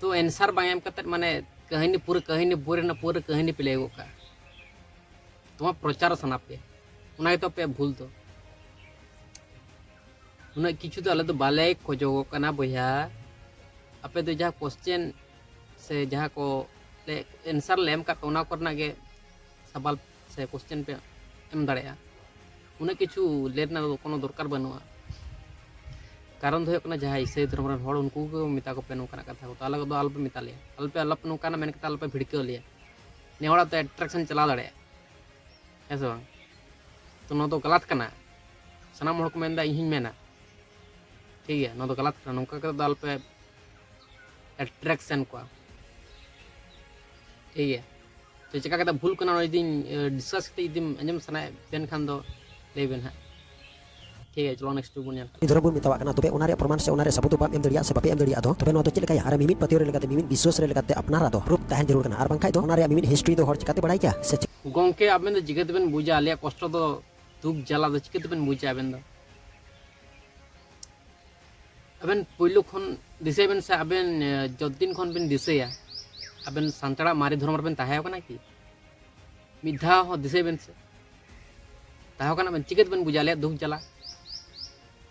ᱛᱚ answer ᱵᱟᱝ ᱮᱢ ᱠᱟᱛᱮᱫ ᱢᱟᱱᱮ ᱠᱟᱹᱦᱱᱤ, ᱯᱩᱨᱟᱹ ᱠᱟᱹᱦᱱᱤ, ᱵᱳᱭ ᱨᱮᱱᱟᱜ ᱯᱩᱨᱟᱹ ᱠᱟᱹᱦᱱᱤ ᱯᱮ ᱞᱟᱹᱭ ᱜᱚᱫ ᱠᱟᱜᱼᱟ᱾ ᱛᱚᱢᱟ ᱯᱨᱚᱪᱟᱨ ᱥᱟᱱᱟ ᱯᱮ, ᱚᱱᱟ ᱜᱮᱛᱚ ᱟᱯᱮᱭᱟᱜ ᱵᱷᱩᱞ ᱫᱚ᱾ ᱩᱱᱟᱹᱜ ᱠᱤᱪᱷᱩ ᱫᱚ ᱟᱞᱮ ᱫᱚ ᱵᱟᱞᱮ ᱠᱷᱚᱡᱚᱜᱚᱜ ᱠᱟᱱᱟ ᱵᱚᱭᱦᱟ᱾ ᱟᱯᱮ ᱫᱚ ᱡᱟᱦᱟᱸ question ᱥᱮ ᱡᱟᱦᱟᱸ ᱠᱚ ᱞᱮ answer ᱞᱮ ᱮᱢ ᱠᱟᱜ ᱯᱮ, ᱚᱱᱟ ᱠᱚᱨᱮᱱᱟᱜ ᱜᱮ ᱥᱟᱵᱟᱞ ᱥᱮ question ᱯᱮ ᱮᱢ ᱫᱟᱲᱮᱭᱟᱜᱼᱟ᱾ ᱩᱱᱟᱹᱜ ᱠᱤᱪᱷᱩ ᱞᱟᱹᱭ ᱨᱮᱱᱟᱜ ᱫᱚ ᱠᱳᱱᱳ ᱫᱚᱨᱠᱟᱨ ᱵᱟᱹᱱᱩᱜᱼᱟ᱾ ᱠᱟᱨᱚᱱ ᱫᱚ ᱦᱩᱭᱩᱜ ᱠᱟᱱᱟ, ᱡᱟᱦᱟᱸᱭ ᱤᱥᱟᱹᱭ ᱫᱷᱚᱨᱚᱢ ᱨᱮᱱ ᱦᱚᱲ, ᱩᱱᱠᱩ ᱜᱮ ᱢᱮᱛᱟ ᱠᱚᱯᱮ ᱱᱚᱝᱠᱟᱱᱟᱜ ᱠᱟᱛᱷᱟ ᱠᱚ᱾ ᱟᱞᱮ ᱠᱚᱫᱚ ᱟᱞᱚᱯᱮ ᱢᱮᱛᱟ ᱞᱮᱭᱟ, ᱟᱞᱚᱯᱮ, ᱟᱞᱚᱯᱮ ᱱᱚᱝᱠᱟᱱᱟᱜ ᱢᱮᱱ ᱠᱟᱛᱮ ᱟᱞᱚᱯᱮ ᱵᱷᱤᱲᱠᱟᱹᱣ ᱞᱮᱭᱟ᱾ ᱱᱮ ᱦᱚᱲᱟᱜ ᱫᱚ attraction ᱪᱟᱞᱟᱣ ᱫᱟᱲᱮᱭᱟᱜᱼᱟ, ᱦᱮᱸ ᱥᱮ ᱵᱟᱝ? ᱛᱚ ᱱᱚᱣᱟ ᱫᱚ ᱜᱟᱞᱟᱛ ᱠᱟᱱᱟ᱾ ᱥᱟᱱᱟᱢ ᱦᱚᱲ ᱠᱚ ᱢᱮᱱᱫᱟ, ᱤᱧ ᱦᱚᱸᱧ ᱢᱮᱱᱟ᱾ ᱴᱷᱤᱠ ᱜᱮᱭᱟ, ᱱᱚᱣᱟ ᱫᱚ ᱜᱟᱞᱟᱛ ᱠᱟᱱᱟ᱾ ᱱᱚᱝᱠᱟ ᱠᱟᱛᱮ ᱫᱚ ᱟᱞᱚᱯᱮ attraction ᱠᱚᱣᱟ᱾ ᱴᱷᱤᱠ ᱜᱮᱭᱟ, ᱛᱚ ᱪᱮᱠᱟ ᱠᱟᱛᱮ ᱵᱷᱩᱞ ᱠᱟᱱᱟ, ᱚᱱᱟ ᱡᱩᱫᱤᱧ, ᱮ, discuss ᱠᱟᱛᱮ ᱡᱩᱫᱤᱢ ᱟᱸᱡᱚᱢ ᱥᱟᱱᱟᱭᱮᱫ ᱵᱮᱱ ᱠᱷᱟᱱ ᱫᱚ ᱞᱟᱹᱭ ᱵᱮᱱ ᱦᱟᱸᱜ᱾ ᱴᱷᱤᱠ ᱜᱮᱭᱟ, ᱪᱚᱞᱚ next ᱵᱚᱱ ᱧᱮᱞ᱾ ᱫᱷᱚᱨᱚᱢ ᱵᱚᱱ ᱢᱮᱛᱟᱣᱟᱜ ᱠᱟᱱᱟ, ᱛᱚᱵᱮ ᱚᱱᱟ ᱨᱮᱭᱟᱜ ᱯᱨᱚᱢᱟᱱ ᱥᱮ ᱚᱱᱟ ᱨᱮᱭᱟᱜ ᱥᱟᱵᱩᱛ ᱫᱚ ᱵᱟᱢ ᱮᱢ ᱫᱟᱲᱮᱭᱟᱜᱼᱟ ᱥᱮ ᱵᱟᱯᱮ ᱮᱢ ᱫᱟᱲᱮᱭᱟᱜᱼᱟ, ᱫᱚ ᱛᱚᱵᱮ ᱱᱚᱣᱟ ᱫᱚ ᱪᱮᱫ ᱞᱮᱠᱟᱭᱟ? ᱟᱨ ᱢᱤᱢᱤᱫ ᱯᱟᱹᱛᱭᱟᱹᱣ ᱨᱮ ᱞᱮᱠᱟᱛᱮ, ᱢᱤᱢᱤᱫ ᱵᱤᱥᱣᱟᱥ ᱨᱮ ᱞᱮᱠᱟᱛᱮ ᱟᱯᱱᱟᱨᱟᱜ ᱫᱚ proof ᱛᱟᱦᱮᱱ ᱡᱟᱹᱨᱩᱲ ᱠᱟᱱᱟ᱾ ᱟᱨ ᱵᱟᱝᱠᱷᱟᱡ ᱫᱚ ᱚᱱᱟ ᱨᱮᱭᱟᱜ ᱢᱤᱢᱤᱫ history ᱫᱚ ᱦᱚᱲ ᱪᱤᱠᱟᱛᱮ ᱵᱟᱲᱟᱭ ᱠᱮᱭᱟ? ᱥᱮ ᱪᱤᱠᱟᱹ- ᱜᱚᱝᱠᱮ, ᱟᱵᱮᱱ ᱫᱚ ᱪᱤᱠᱟᱹ ᱛᱮᱵᱮᱱ ᱵᱩᱡᱟ ᱟᱞᱮᱭᱟᱜ ᱠᱚᱥᱴᱚ ᱫᱚ, ᱫᱩᱠ ᱡᱟᱞᱟ ᱫᱚ ᱪᱤᱠᱟᱹ ᱛᱮᱵᱮᱱ ᱵᱩᱡᱟ ᱟᱵᱮᱱ ᱫᱚ? ᱟᱵᱮᱱ ᱯᱳᱭᱞᱳ ᱠᱷᱚᱱ ᱫᱤᱥᱟᱹᱭ ᱵᱮᱱ ᱥᱮ, ᱟᱵᱮᱱ, ᱮ, ᱡᱚᱛᱫᱤᱱ ᱠᱷᱚᱱ ᱵᱮᱱ ᱫᱤᱥᱟᱹᱭᱟ, ᱟᱵᱮᱱ ᱥᱟᱱᱛᱟᱲᱟᱜ ᱢᱟᱨᱮ ᱫᱷᱚᱨᱚᱢ ᱨᱮᱵᱮᱱ ᱛᱟᱦᱮᱸ ᱠᱟᱱᱟ ᱠᱤ? ᱢᱤᱫ ᱫᱷᱟᱣ ᱦᱚᱸ ᱫᱤᱥᱟᱹᱭ ᱵᱮᱱ ᱥᱮ᱾ ᱛᱟᱦᱮᱸ ᱠᱟᱱᱟ ᱵᱮᱱ, ᱪᱤᱠᱟᱹ ᱛᱮᱵᱮᱱ ᱵᱩᱡᱟ ᱟᱞᱮᱭᱟᱜ ᱫᱩᱠ ᱡᱟᱞᱟ?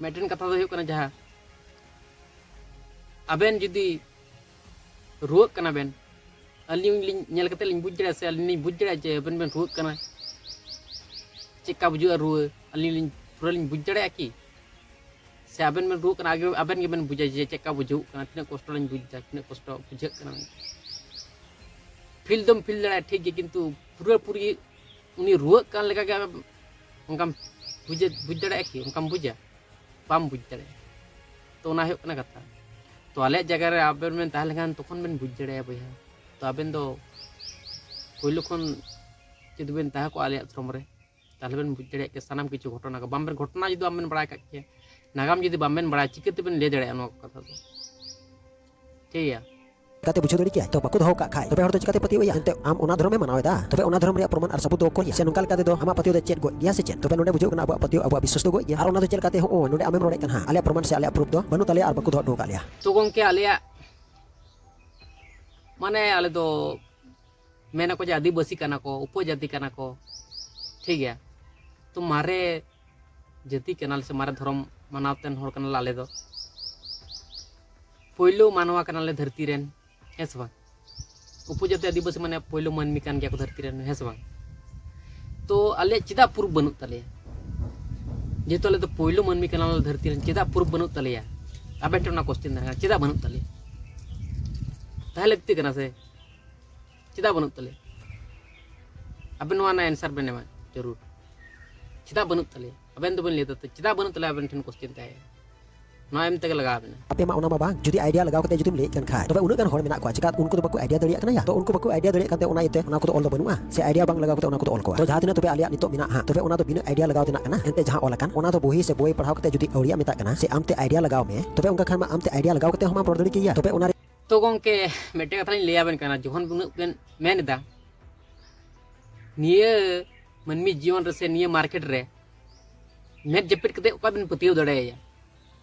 ᱢᱤᱫᱴᱮᱱ ᱠᱟᱛᱷᱟ ᱫᱚ ᱦᱩᱭᱩᱜ ᱠᱟᱱᱟ, ᱡᱟᱦᱟᱸ ᱟᱵᱮᱱ ᱡᱩᱫᱤ ᱨᱩᱣᱟᱹᱜ ᱠᱟᱱᱟ ᱵᱮᱱ, ᱟᱹᱞᱤᱧ ᱞᱤᱧ ᱧᱮᱞ ᱠᱟᱛᱮ ᱞᱤᱧ ᱵᱩᱡᱽ ᱫᱟᱲᱮᱭᱟᱜᱼᱟ, ᱥᱮ ᱟᱹᱞᱤᱧ ᱞᱤᱧ ᱵᱩᱡᱽ ᱫᱟᱲᱮᱭᱟᱜᱼᱟ ᱡᱮ ᱟᱵᱮᱱ ᱵᱮᱱ ᱨᱩᱣᱟᱹᱜ ᱠᱟᱱᱟ, ᱪᱮᱫ ᱞᱮᱠᱟ ᱵᱩᱡᱷᱟᱹᱜᱼᱟ ᱨᱩᱣᱟᱹ, ᱟᱹᱞᱤᱧ ᱞᱤᱧ ᱯᱩᱨᱟᱹ ᱞᱤᱧ ᱵᱩᱡᱽ ᱫᱟᱲᱮᱭᱟᱜᱼᱟ ᱠᱤ? ᱥᱮ ᱟᱵᱮᱱ ᱵᱮᱱ ᱨᱩᱣᱟᱹᱜ ᱠᱟᱱᱟ, ᱟᱜᱮ ᱟᱵᱮᱱ ᱜᱮᱵᱮᱱ ᱵᱩᱡᱟ ᱡᱮ ᱪᱮᱫ ᱞᱮᱠᱟ ᱵᱩᱡᱷᱟᱹᱜ ᱠᱟᱱᱟ, ᱛᱤᱱᱟᱹᱜ ᱠᱚᱥᱴᱚ ᱞᱤᱧ ᱵᱩᱡᱽ ᱮᱫᱟ, ᱛᱤᱱᱟᱹᱜ ᱠᱚᱥᱴᱚ ᱵᱩᱡᱷᱟᱹᱜ ᱠᱟᱱᱟ᱾ ᱯᱷᱤᱞ ᱫᱚᱢ ᱯᱷᱤᱞ ᱫᱟᱲᱮᱭᱟᱜᱼᱟ ᱴᱷᱤᱠ ᱜᱮ, ᱠᱤᱱᱛᱩ ᱯᱩᱨᱟᱹᱯᱩᱨᱤ ᱩᱱᱤ ᱨᱩᱣᱟᱹᱜ ᱠᱟᱱ ᱞᱮᱠᱟ ᱜᱮ ᱚᱱᱠᱟᱢ ᱵᱩᱡᱷᱟᱹ-, ᱵᱩᱡᱽ ᱫᱟᱲᱮᱭᱟᱜᱼᱟ ᱠᱤ? ᱚᱱᱠᱟᱢ ᱵᱩᱡᱟ? ᱵᱟᱢ ᱵᱩᱡᱽ ᱫᱟᱲᱮᱭᱟᱜᱼᱟ᱾ ᱛᱚ, ᱚᱱᱟ ᱦᱩᱭᱩᱜ ᱠᱟᱱᱟ ᱠᱟᱛᱷᱟ᱾ ᱛᱚ, ᱟᱞᱮᱭᱟᱜ ᱡᱟᱭᱜᱟ ᱨᱮ ᱟᱵᱮᱱ ᱵᱮᱱ ᱛᱟᱦᱮᱸ ᱞᱮᱱᱠᱷᱟᱱ ᱛᱚᱠᱷᱚᱱ ᱵᱮᱱ ᱵᱩᱡᱽ ᱫᱟᱲᱮᱭᱟᱜᱼᱟ ᱵᱚᱭᱦᱟ᱾ ᱛᱚ, ᱟᱵᱮᱱ ᱫᱚ ᱯᱳᱭᱞᱳ ᱠᱷᱚᱱ ᱡᱩᱫᱤ ᱵᱮᱱ ᱛᱟᱦᱮᱸ ᱠᱚᱜᱼᱟ ᱟᱞᱮᱭᱟᱜ ᱟᱥᱨᱚᱢ ᱨᱮ, ᱛᱟᱦᱚᱞᱮ ᱵᱮᱱ ᱵᱩᱡᱽ ᱫᱟᱲᱮᱭᱟᱜ ᱠᱮᱭᱟ ᱥᱟᱱᱟᱢ ᱠᱤᱪᱷᱩ ᱜᱷᱚᱴᱚᱱᱟ ᱠᱚ᱾ ᱵᱟᱝ ᱵᱮᱱ ᱜᱷᱚᱴᱚᱱᱟ ᱡᱩᱫᱤ ᱵᱟᱝ ᱵᱮᱱ ᱵᱟᱲᱟᱭ ᱠᱟᱜ ᱠᱮᱭᱟ, ᱱᱟᱜᱟᱢ ᱡᱩᱫᱤ ᱵᱟᱝ ᱵᱮᱱ ᱵᱟᱲᱟᱭᱟ, ᱪᱤᱠᱟᱹ ᱛᱮᱵᱮᱱ ᱞᱟᱹᱭ ᱫᱟᱲᱮᱭᱟᱜᱼᱟ ᱱᱚᱣᱟ ᱠᱚ ᱠᱟᱛᱷᱟ ᱫᱚ? ᱴᱷᱤᱠ ᱜᱮᱭᱟ᱾ ᱪᱤᱠᱟᱹᱛᱮ ᱵᱩᱡᱷᱟᱹᱣ ᱫᱟᱲᱮ ᱠᱮᱭᱟᱭ? ᱛᱚ ᱵᱟᱠᱚ ᱫᱚᱦᱚ ᱠᱟᱜ ᱠᱷᱟᱡ, ᱛᱚᱵᱮ ᱦᱚᱲ ᱫᱚ ᱪᱤᱠᱟᱹᱛᱮ ᱯᱟᱹᱛᱭᱟᱹᱣ ᱮᱭᱟ? ᱮᱱᱛᱮ ᱟᱢ ᱚᱱᱟ ᱫᱷᱚᱨᱚᱢᱮ ᱢᱟᱱᱟᱣ ᱮᱫᱟ, ᱛᱚᱵᱮ ᱚᱱᱟ ᱫᱷᱚᱨᱚᱢ ᱨᱮᱭᱟᱜ ᱯᱨᱚᱢᱟᱱ ᱟᱨ ᱥᱟᱵᱩᱛ ᱫᱚ ᱚᱠᱚᱨ ᱭᱟ? ᱥᱮ ᱱᱚᱝᱠᱟ ᱞᱮᱠᱟ ᱛᱮᱫᱚ ᱟᱢᱟᱜ ᱯᱟᱹᱛᱭᱟᱹᱣ ᱫᱚ ᱪᱮᱫ ᱜᱚᱡ ᱜᱮᱭᱟ ᱥᱮ ᱪᱮᱫ? ᱛᱚᱵᱮ ᱱᱚᱰᱮ ᱵᱩᱡᱷᱟᱹᱜ ᱠᱟᱱᱟ ᱟᱵᱚᱣᱟᱜ ᱯᱟᱹᱛᱭᱟᱹᱣ ᱟᱵᱚᱣᱟᱜ ᱵᱤᱥᱥᱟᱥ ᱫᱚ ᱜᱚᱡ ᱜᱮᱭᱟ᱾ ᱟᱨ ᱚᱱᱟ ᱫᱚ ᱪᱮᱫ ᱞᱮᱠᱟᱛᱮ ᱦᱚᱸᱜᱼᱚᱭ ᱱᱚᱰᱮ ᱟᱢᱮᱢ ᱨᱚᱲᱮᱫ ᱠᱟᱱ ᱦᱟᱸᱜ, ᱟᱞᱮᱭᱟᱜ ᱯᱨᱚᱢᱟᱱ ᱥᱮ ᱟᱞᱮᱭᱟᱜ ᱯᱨᱩᱯᱷ ᱫᱚ ᱵᱟᱹᱱᱩᱜ ᱛᱟᱞᱮᱭᱟ ᱟᱨ ᱵᱟᱠᱚ ᱫᱚᱦᱚ ᱦᱚᱴᱚ ᱟᱠᱟᱫ ᱞᱮᱭᱟ? ᱛᱚ ᱜᱚᱝᱠᱮ, ᱟᱞᱮᱭᱟᱜ ᱢᱟᱱᱮ ᱟᱞᱮ ᱫᱚ ᱢᱮᱱᱟᱠᱚ ᱡᱮ ᱟᱹᱫᱤᱵᱟᱹᱥᱤ ᱠᱟᱱᱟ ᱠᱚ, ᱩᱯᱚᱡᱟᱹᱛᱤ ᱠᱟᱱᱟ ᱠᱚ, ᱴᱷᱤᱠ ᱜᱮᱭᱟ᱾ ᱛᱚ ᱢᱟᱨᱮ ᱡᱟᱹᱛᱤ ᱠᱟᱱᱟᱞᱮ ᱥᱮ ᱢᱟᱨᱮ ᱫᱷᱚᱨᱚᱢ ᱢᱟᱱᱟᱣ ᱛᱮᱱ ᱦᱚᱲ ᱠᱟᱱᱟᱞᱮ ᱟᱞᱮ ᱫᱚ᱾ ᱯᱳᱭᱞᱳ ᱢᱟᱱᱣᱟ ᱠᱟᱱᱟᱞᱮ ᱫᱷᱟᱹᱨᱛᱤ ᱨᱮᱱ, ᱦᱮᱸ ᱥᱮ ᱵᱟᱝ? ᱩᱯᱚᱡᱟᱹᱛᱤ ᱟᱹᱫᱤᱵᱟᱹᱥᱤ ᱢᱟᱱᱮ ᱯᱳᱭᱞᱳ ᱢᱟᱹᱱᱢᱤ ᱠᱟᱱ ᱜᱮᱭᱟ ᱠᱚ ᱫᱷᱟᱹᱨᱛᱤ ᱨᱮᱱ, ᱦᱮᱸ ᱥᱮ ᱵᱟᱝ? ᱛᱚ ᱟᱞᱮᱭᱟᱜ ᱪᱮᱫᱟᱜ ᱯᱨᱩᱯᱷ ᱵᱟᱹᱱᱩᱜ ᱛᱟᱞᱮᱭᱟ? ᱡᱮᱦᱮᱛᱩ ᱟᱞᱮ ᱫᱚ ᱯᱳᱭᱞᱳ ᱢᱟᱹᱱᱢᱤ ᱠᱟᱱᱟᱞᱮ ᱫᱷᱟᱹᱨᱛᱤ ᱨᱮᱱ, ᱪᱮᱫᱟᱜ ᱯᱨᱩᱯᱷ ᱵᱟᱹᱱᱩᱜ ᱛᱟᱞᱮᱭᱟ? ᱟᱵᱮᱱ ᱴᱷᱮᱱ ᱚᱱᱟ ᱠᱚᱥᱪᱮᱱ ᱛᱟᱦᱮᱸ ᱠᱟᱱᱟ, ᱪᱮᱫᱟᱜ ᱵᱟᱹᱱᱩᱜ ᱛᱟᱞᱮᱭᱟ? ᱛᱟᱦᱮᱸ ᱞᱟᱹᱠᱛᱤ ᱠᱟᱱᱟ ᱥᱮ? ᱪᱮᱫᱟᱜ ᱵᱟᱹᱱᱩᱜ ᱛᱟᱞᱮᱭᱟ? ᱟᱵᱮᱱ ᱱᱚᱣᱟ ᱨᱮᱱᱟᱜ ᱮᱱᱥᱟᱨ ᱵᱮᱱ ᱮᱢᱟ ᱡᱟᱹᱨᱩᱲ᱾ ᱪᱮᱫᱟᱜ ᱵᱟᱹᱱᱩᱜ ᱛᱟᱞᱮᱭᱟ? ᱟᱵᱮᱱ ᱫᱚᱵᱮᱱ ᱞᱟᱹᱭ ᱫᱟ, ᱛᱚ ᱪᱮᱫᱟᱜ ᱵᱟᱹᱱᱩᱜ ᱛᱟᱞᱮᱭᱟ? ᱟᱵᱮᱱ ᱴᱷᱮᱱ ᱠᱚᱥᱪᱮᱱ ᱛᱟᱦᱮᱸ ᱠᱟᱱᱟ, ᱱᱚᱣᱟ ᱮᱢ ᱛᱮᱜᱮ ᱞᱟᱜᱟᱣ ᱵᱮᱱᱟ᱾ ᱟᱯᱮ ᱢᱟ ᱚᱱᱟ ᱢᱟ ᱵᱟᱝ, ᱡᱩᱫᱤ ᱟᱭᱰᱤᱭᱟ ᱞᱟᱜᱟᱣ ᱠᱟᱛᱮ ᱡᱩᱫᱤᱢ ᱞᱟᱹᱭᱮᱫ ᱠᱟᱱ ᱠᱷᱟᱡ, ᱛᱚᱵᱮ ᱩᱱᱟᱹᱜ ᱜᱟᱱ ᱦᱚᱲ ᱢᱮᱱᱟᱜ ᱠᱚᱣᱟ, ᱪᱮᱠᱟ ᱩᱱᱠᱩ ᱫᱚ ᱵᱟᱠᱚ ᱟᱭᱰᱤᱭᱟ ᱫᱟᱲᱮᱭᱟᱜ ᱠᱟᱱᱟ ᱭᱟ? ᱛᱚ ᱩᱱᱠᱩ ᱵᱟᱠᱚ ᱟᱭᱰᱤᱭᱟ ᱫᱟᱲᱮᱭᱟᱜ ᱠᱟᱱ ᱛᱮ ᱚᱱᱟ ᱤᱭᱟᱹᱛᱮ ᱚᱱᱟ ᱠᱚᱫᱚ ᱚᱞ ᱫᱚ ᱵᱟᱹᱱᱩᱜᱼᱟ, ᱥᱮ ᱟᱭᱰᱤᱭᱟ ᱵᱟᱝ ᱞᱟᱜᱟᱣ ᱠᱟᱛᱮ ᱚᱱᱟ ᱠᱚᱫᱚ ᱚᱞ ᱠᱚᱣᱟ᱾ ᱛᱚ ᱡᱟᱦᱟᱸ ᱛᱤᱱᱟᱹᱜ ᱛᱚᱵᱮ ᱟᱞᱮᱭᱟᱜ ᱱᱤᱛᱚᱜ ᱢᱮᱱᱟᱜᱼᱟ ᱦᱟᱸᱜ, ᱛᱚᱵᱮ ᱚᱱᱟ ᱫᱚ ᱵᱤᱱᱟᱹ ᱟᱭᱰᱤᱭᱟ ᱞᱟᱜᱟᱣ ᱛᱮᱱᱟᱜ ᱠᱟᱱᱟ᱾ ᱮᱱᱛᱮ ᱡᱟᱦᱟᱸ ᱚᱞ ᱟᱠᱟᱱ, ᱚᱱᱟ ᱫᱚ ᱵᱚᱦᱤ ᱥᱮ ᱵᱳᱭ ᱯᱟᱲᱦᱟᱣ ᱠᱟᱛᱮ ᱡᱩᱫᱤ ᱟᱹᱣᱲᱤᱭᱟᱜ ᱢᱮᱛᱟᱜ ᱠᱟᱱᱟ, ᱥᱮ ᱟᱢᱛᱮ ᱟᱭᱰᱤᱭᱟ ᱞᱟᱜᱟᱣ ᱢᱮ, ᱛᱚᱵᱮ ᱚᱱᱠᱟ ᱠᱷᱟᱱ ᱢᱟ ᱟᱢᱛᱮ ᱟᱭᱰᱤᱭᱟ ᱞᱟᱜᱟᱣ ᱠᱟᱛᱮ ᱦᱚᱸ ᱵᱟᱢ ᱨᱚᱲ ᱫᱟᱲᱮ ᱠᱮᱭᱟ᱾ ᱛᱚᱵᱮ ᱚᱱᱟ ᱨᱮ ᱛᱚ ᱜᱚᱝᱠᱮ, ᱢᱤᱫᱴᱮᱱ ᱠᱟᱛᱷᱟ ᱞᱤᱧ ᱞᱟᱹᱭ ᱟᱵᱮᱱ ᱠᱟᱱᱟ, ᱡᱚᱠᱷᱚᱱ ᱩᱱᱟᱹᱜ ᱵᱮᱱ ᱢᱮᱱ ᱮᱫᱟ, ᱱᱤᱭᱟᱹ ᱢᱟᱹᱱᱢᱤ ᱡᱤᱭᱚᱱ ᱨᱮ ᱥᱮ ᱱᱤᱭᱟᱹ ᱢᱟᱨᱠᱮᱴ ᱨᱮ ᱢᱮᱫ ᱡᱟᱹᱯᱤᱫ ᱠᱟᱛᱮ ᱚᱠᱟ ᱵᱮᱱ ᱯᱟᱹᱛᱭᱟᱹᱣ ᱫᱟᱲᱮᱭᱟᱭᱟ?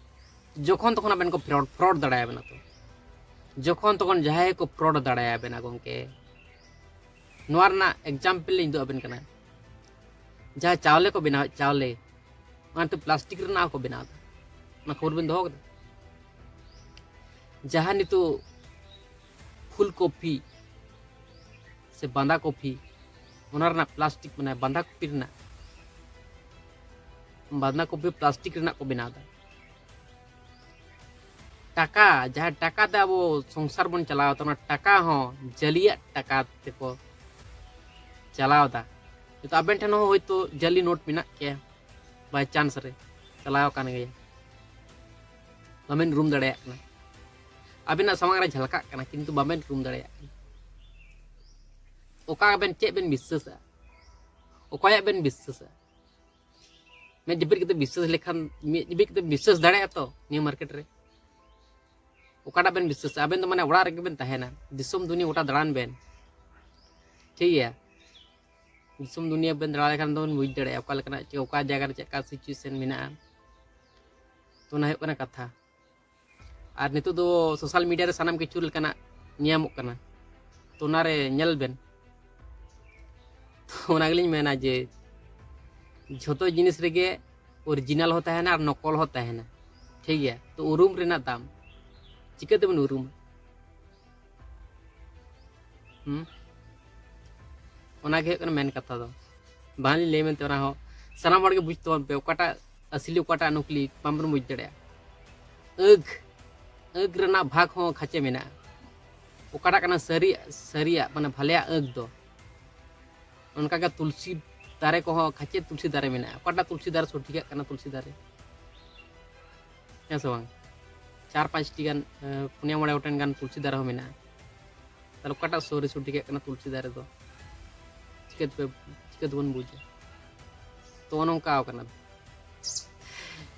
ᱡᱚᱠᱷᱚᱱ ᱛᱚᱠᱷᱚᱱ ᱟᱵᱮᱱ ᱠᱚ ᱯᱷᱨᱚᱰ, ᱯᱷᱨᱚᱰ ᱫᱟᱲᱮᱭᱟᱵᱮᱱᱟ ᱠᱚ᱾ ᱡᱚᱠᱷᱚᱱ ᱛᱚᱠᱷᱚᱱ ᱡᱟᱦᱟᱸᱭ ᱠᱚ ᱯᱷᱨᱚᱰ ᱫᱟᱲᱮᱭᱟᱵᱮᱱᱟ ᱜᱚᱝᱠᱮ, ᱱᱚᱣᱟ ᱨᱮᱱᱟᱜ ᱮᱠᱡᱟᱢᱯᱮᱞ ᱞᱤᱧ ᱩᱫᱩᱜ ᱟᱵᱮᱱ ᱠᱟᱱᱟ᱾ ᱡᱟᱦᱟᱸ ᱪᱟᱣᱞᱮ ᱠᱚ ᱵᱮᱱᱟᱣᱮᱫ, ᱪᱟᱣᱞᱮ, ᱚᱱᱟᱛᱮ ᱯᱞᱟᱥᱴᱤᱠ ᱨᱮᱱᱟᱜ ᱦᱚᱸᱠᱚ ᱵᱮᱱᱟᱣ ᱮᱫᱟ᱾ ᱚᱱᱟ ᱠᱷᱚᱵᱚᱨ ᱵᱮᱱ ᱫᱚᱦᱚ ᱠᱟᱫᱟ? ᱡᱟᱦᱟᱸ ᱱᱤᱛᱚᱜ ᱯᱷᱩᱞ ᱠᱚᱯᱤ ᱥᱮ ᱵᱟᱸᱫᱷᱟ ᱠᱚᱯᱤ, ᱚᱱᱟ ᱨᱮᱱᱟᱜ ᱯᱞᱟᱥᱴᱤᱠ, ᱢᱟᱱᱮ ᱵᱟᱸᱫᱷᱟ ᱠᱚᱯᱤ ᱨᱮᱱᱟᱜ, ᱵᱟᱸᱫᱷᱟ ᱠᱚᱯᱤ ᱯᱞᱟᱥᱴᱤᱠ ᱨᱮᱱᱟᱜ ᱠᱚ ᱵᱮᱱᱟᱣ ᱮᱫᱟ᱾ ᱴᱟᱠᱟ, ᱡᱟᱦᱟᱸ ᱴᱟᱠᱟ ᱛᱮ ᱟᱵᱚ ᱥᱚᱝᱥᱟᱨ ᱵᱚᱱ ᱪᱟᱞᱟᱣ ᱮᱫᱟ, ᱚᱱᱟ ᱴᱟᱠᱟ ᱦᱚᱸ ᱡᱟᱹᱞᱤᱭᱟᱜ ᱴᱟᱠᱟ ᱛᱮᱠᱚ ᱪᱟᱞᱟᱣ ᱮᱫᱟ᱾ ᱱᱤᱛᱚᱜ ᱟᱵᱮᱱ ᱴᱷᱮᱱ ᱦᱚᱸ ᱦᱳᱭᱛᱳ ᱡᱟᱹᱞᱤ ᱱᱳᱴ ᱢᱮᱱᱟᱜ ᱜᱮᱭᱟ, ᱵᱟᱭ ᱪᱟᱱᱥ ᱨᱮ ᱪᱟᱞᱟᱣ ᱟᱠᱟᱱ ᱜᱮᱭᱟ, ᱵᱟᱵᱮᱱ ᱩᱨᱩᱢ ᱫᱟᱲᱮᱭᱟᱜ ᱠᱟᱱᱟ᱾ ᱟᱵᱮᱱᱟᱜ ᱥᱟᱢᱟᱝ ᱨᱮ ᱡᱷᱟᱞᱠᱟᱜ ᱠᱟᱱᱟ, ᱠᱤᱱᱛᱩ ᱵᱟᱵᱮᱱ ᱩᱨᱩᱢ ᱫᱟᱲᱮᱭᱟᱜ ᱠᱟᱱᱟ᱾ ᱚᱠᱟ ᱟᱵᱮᱱ ᱪᱮᱫ ᱵᱮᱱ ᱵᱤᱥᱥᱟᱹᱥᱟ? ᱚᱠᱚᱭᱟᱜ ᱵᱮᱱ ᱵᱤᱥᱥᱟᱹᱥᱟ? ᱢᱮᱫ ᱡᱟᱹᱯᱤᱫ ᱠᱟᱛᱮ ᱵᱤᱥᱥᱟᱹᱥ ᱞᱮᱠᱷᱟᱱ, ᱢᱮᱫ ᱡᱟᱹᱯᱤᱫ ᱠᱟᱛᱮ ᱵᱤᱥᱥᱟᱹᱥ ᱫᱟᱲᱮᱭᱟᱜᱼᱟ ᱛᱚ ᱱᱤᱭᱟᱹ ᱢᱟᱨᱠᱮᱴ ᱨᱮ? ᱚᱠᱟᱴᱟᱜ ᱵᱮᱱ ᱵᱤᱥᱥᱟᱹᱥᱟ? ᱟᱵᱮᱱ ᱫᱚ ᱢᱟᱱᱮ ᱚᱲᱟᱜ ᱨᱮᱜᱮ ᱵᱮᱱ ᱛᱟᱦᱮᱱᱟ, ᱫᱤᱥᱚᱢ ᱫᱩᱱᱤᱭᱟᱹ ᱜᱚᱴᱟ ᱫᱟᱬᱟᱱ ᱵᱮᱱ, ᱴᱷᱤᱠ ᱜᱮᱭᱟ? ᱫᱤᱥᱚᱢ ᱫᱩᱱᱤᱭᱟᱹ ᱵᱮᱱ ᱫᱟᱬᱟ ᱞᱮᱠᱷᱟᱱ ᱫᱚᱵᱮᱱ ᱵᱩᱡᱽ ᱫᱟᱲᱮᱭᱟᱜᱼᱟ ᱚᱠᱟ ᱞᱮᱠᱟᱱᱟᱜ ᱪᱮᱫ, ᱚᱠᱟ ᱡᱟᱭᱜᱟ ᱨᱮ ᱪᱮᱫ ᱞᱮᱠᱟ ᱥᱤᱪᱩᱭᱮᱥᱚᱱ ᱢᱮᱱᱟᱜᱼᱟ᱾ ᱛᱚ ᱚᱱᱟ ᱦᱩᱭᱩᱜ ᱠᱟᱱᱟ ᱠᱟᱛᱷᱟ᱾ ᱟᱨ ᱱᱤᱛᱚᱜ ᱫᱚ ᱥᱳᱥᱟᱞ ᱢᱤᱰᱤᱭᱟ ᱨᱮ ᱥᱟᱱᱟᱢ ᱠᱤᱪᱷᱩ ᱞᱮᱠᱟᱱᱟᱜ ᱧᱟᱢᱚᱜ ᱠᱟᱱᱟ, ᱛᱚ ᱚᱱᱟᱨᱮ ᱧᱮᱞ ᱵᱮᱱ᱾ ᱛᱚ ᱚᱱᱟ ᱜᱮᱞᱤᱧ ᱢᱮᱱᱟ ᱡᱮ ᱡᱷᱚᱛᱚ ᱡᱤᱱᱤᱥ ᱨᱮᱜᱮ ᱚᱨᱤᱡᱤᱱᱟᱞ ᱦᱚᱸ ᱛᱟᱦᱮᱱᱟ ᱟᱨ ᱱᱚᱠᱚᱞ ᱦᱚᱸ ᱛᱟᱦᱮᱱᱟ, ᱴᱷᱤᱠ ᱜᱮᱭᱟ? ᱛᱚ ᱩᱨᱩᱢ ᱨᱮᱱᱟᱜ ᱫᱟᱢ ᱪᱤᱠᱟᱹ ᱛᱮᱵᱚᱱ ᱩᱨᱩᱢᱟ? ᱦᱩᱸ? ᱚᱱᱟ ᱜᱮ ᱦᱩᱭᱩᱜ ᱠᱟᱱᱟ ᱢᱮᱱ ᱠᱟᱛᱷᱟ ᱫᱚ᱾ ᱵᱟᱝᱞᱤᱧ ᱞᱟᱹᱭ ᱢᱮᱱᱛᱮ ᱚᱱᱟ ᱦᱚᱸ ᱥᱟᱱᱟᱢ ᱦᱚᱲ ᱜᱮ ᱵᱩᱡᱽ ᱛᱟᱵᱚᱱ ᱯᱮ, ᱚᱠᱟᱴᱟᱜ ᱟᱥᱞᱤ ᱚᱠᱟᱴᱟᱜ ᱱᱚᱠᱞᱤ ᱵᱟᱝᱵᱚᱱ ᱵᱩᱡᱽ ᱫᱟᱲᱮᱭᱟᱜᱼᱟ᱾ ᱟᱹᱜ, ᱟᱹᱜ ᱨᱮᱱᱟᱜ ᱵᱷᱟᱜᱽ ᱦᱚᱸ ᱠᱷᱟᱪᱮ ᱢᱮᱱᱟᱜᱼᱟ᱾ ᱚᱠᱟᱴᱟᱜ ᱠᱟᱱᱟ ᱥᱟᱹᱨᱤ, ᱥᱟᱹᱨᱤᱭᱟᱜ ᱢᱟᱱᱮ ᱵᱷᱟᱞᱮᱭᱟᱜ ᱟᱹᱜ ᱫᱚ, ᱚᱱᱠᱟᱜᱮ ᱛᱩᱞᱥᱤ ᱫᱟᱨᱮ ᱠᱚᱦᱚᱸ ᱠᱷᱟᱪᱮ ᱛᱩᱞᱥᱤ ᱫᱟᱨᱮ ᱢᱮᱱᱟᱜᱼᱟ᱾ ᱚᱠᱟᱴᱟᱜ ᱛᱩᱞᱥᱤ ᱫᱟᱨᱮ ᱥᱚᱴᱷᱤᱠᱟᱜ ᱠᱟᱱᱟ ᱛᱩᱞᱥᱤ ᱫᱟᱨᱮ, ᱦᱮᱸ ᱥᱮ ᱵᱟᱝ? ᱪᱟᱨ ᱯᱟᱸᱪᱴᱤ ᱜᱟᱱ, ᱮ, ᱯᱩᱱᱭᱟ ᱢᱚᱬᱮ ᱜᱚᱴᱮᱱ ᱜᱟᱱ ᱛᱩᱞᱥᱤ ᱫᱟᱨᱮ ᱦᱚᱸ ᱢᱮᱱᱟᱜᱼᱟ᱾ ᱛᱟᱦᱞᱮ ᱚᱠᱟᱴᱟᱜ ᱥᱚᱨᱤ ᱥᱚᱴᱷᱤᱠᱟᱜ ᱠᱟᱱᱟ ᱛᱩᱞᱥᱤ ᱫᱟᱨᱮ ᱫᱚ? ᱪᱤᱠᱟᱹᱛᱮ, ᱪᱤᱠᱟᱹ ᱛᱮᱵᱚᱱ ᱵᱩᱡᱟ? ᱛᱚ ᱱᱚᱜᱼᱚ ᱱᱚᱝᱠᱟ ᱠᱟᱱᱟ᱾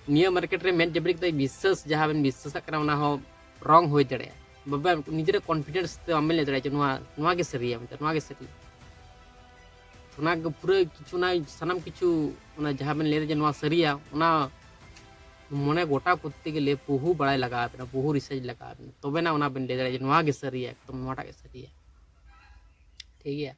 ᱱᱤᱭᱟᱹ ᱢᱟᱨᱠᱮᱴ ᱨᱮ ᱢᱮᱫ ᱡᱟᱹᱯᱤᱫ ᱠᱟᱛᱮ ᱵᱤᱥᱥᱟᱹᱥ, ᱡᱟᱦᱟᱸ ᱵᱮᱱ ᱵᱤᱥᱥᱟᱹᱥᱟᱜ ᱠᱟᱱᱟ, ᱚᱱᱟ ᱦᱚᱸ ᱨᱚᱝ ᱦᱩᱭ ᱫᱟᱲᱮᱭᱟᱜᱼᱟ᱾ ᱵᱟᱵᱟ, ᱱᱤᱡᱮᱨᱟᱜ ᱠᱚᱱᱯᱷᱤᱰᱮᱱᱥ ᱛᱮ ᱵᱟᱢ ᱞᱟᱹᱭ ᱫᱟᱲᱮᱭᱟᱜᱼᱟ ᱡᱮ ᱱᱚᱣᱟ, ᱱᱚᱣᱟ ᱜᱮ ᱥᱟᱹᱨᱤᱭᱟ ᱢᱮᱱᱛᱮ, ᱱᱚᱣᱟ ᱜᱮ ᱥᱟᱹᱨᱤᱭᱟ᱾ ᱚᱱᱟ ᱜᱮ ᱯᱩᱨᱟᱹ ᱠᱤᱪᱷᱩ, ᱚᱱᱟ ᱥᱟᱱᱟᱢ ᱠᱤᱪᱷᱩ, ᱚᱱᱟ ᱡᱟᱦᱟᱸ ᱵᱮᱱ ᱞᱟᱹᱭᱫᱟ ᱡᱮ ᱱᱚᱣᱟ ᱥᱟᱹᱨᱤᱭᱟ, ᱚᱱᱟ ᱢᱚᱱᱮ ᱜᱚᱴᱟ ᱠᱚᱨᱛᱮ ᱜᱮᱞᱮ ᱵᱚᱦᱩ ᱵᱟᱲᱟᱭ ᱞᱟᱜᱟᱣ ᱵᱮᱱᱟ, ᱵᱚᱦᱩ ᱨᱤᱥᱟᱨᱪ ᱞᱟᱜᱟᱣ ᱵᱮᱱᱟ, ᱛᱚᱵᱮᱱᱟ ᱚᱱᱟ ᱵᱮᱱ ᱞᱟᱹᱭ ᱫᱟᱲᱮᱭᱟᱜᱼᱟ ᱡᱮ ᱱᱚᱣᱟ ᱜᱮ ᱥᱟᱹᱨᱤᱭᱟ, ᱮᱠᱫᱚᱢ ᱱᱚᱣᱟᱴᱟᱜ ᱜᱮ ᱥᱟᱹᱨᱤᱭᱟ᱾ ᱴᱷᱤᱠ ᱜᱮᱭᱟ?